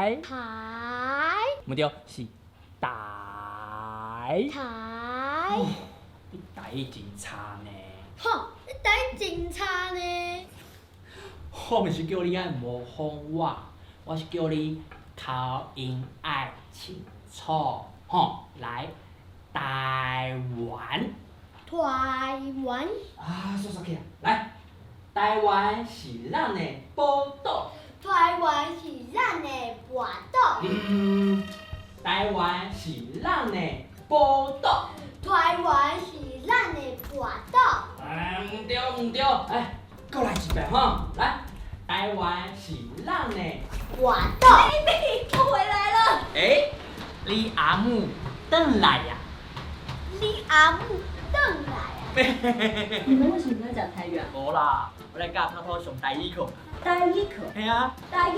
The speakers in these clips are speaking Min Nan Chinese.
台，台，毋對，是台。台。你台語真差呢。吼，你台語真差呢。我毋是叫你愛模仿我，我是叫你口音愛清楚，吼，來，台灣。台灣。啊，煞煞去啊！來，台灣是咱的寶島。台灣是咱的寶島。嗯，台灣是咱的寶島。台灣是咱的寶島。哎，毋對毋對，來，閣來一遍吼，來，台灣是咱的寶島。 Baby，我回來了。欸，你阿母轉來呀？你阿母轉來啊？你們為什麼沒有講台語啊？無啦，我來教濤濤上台語課。台語課。嘿啊。台語。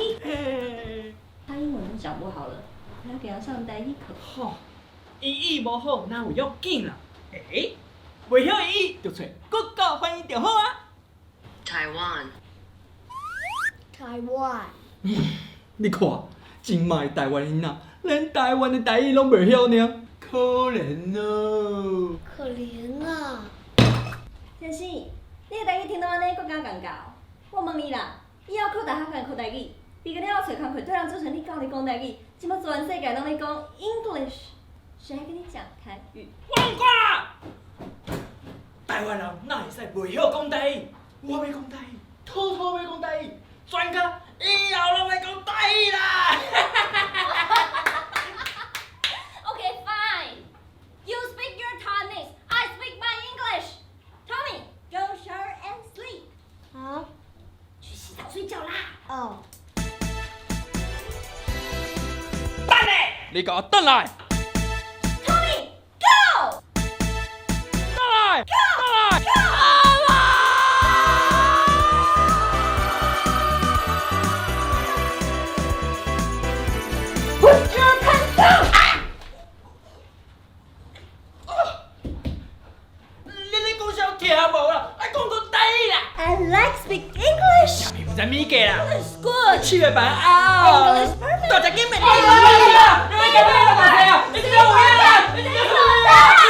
他英文都講不好了，還要給他上台語課。吼，英語無好，哪有要緊啦？欸，袂曉英語就揣 Google 翻譯就好啊。 Taiwan. 台灣。你看，這擺台灣囡仔，連台灣的台語攏袂曉爾，可憐哦。可憐啊。先生，你的台語聽到按呢，閣敢共教？我問你啦，以後考大學敢考台語？畢業了後揣工課，對人做生意教你講台語，這擺全世界攏咧講 English，誰還跟你講台語？我毋管啦！台灣人哪會使袂曉講台語？我欲講台語，濤濤欲講台語，全家以後攏欲講台語啦！ Okay, fine. You speak your Taiwanese, I speak my English. Tommy, go shower and sleep. 好。去洗澡睡覺啦。哦。等下，你共我轉來！ Tommy, go! 轉來！ Go! 轉來！ Go! 啊！ Put your pants down! 你咧講啥？聽無啦？愛講閣台語啦！ I like speak English. 毋知物件啦！ English good. 七月半啊！ English perfect. 大家緊面！你你你你你你你你你你你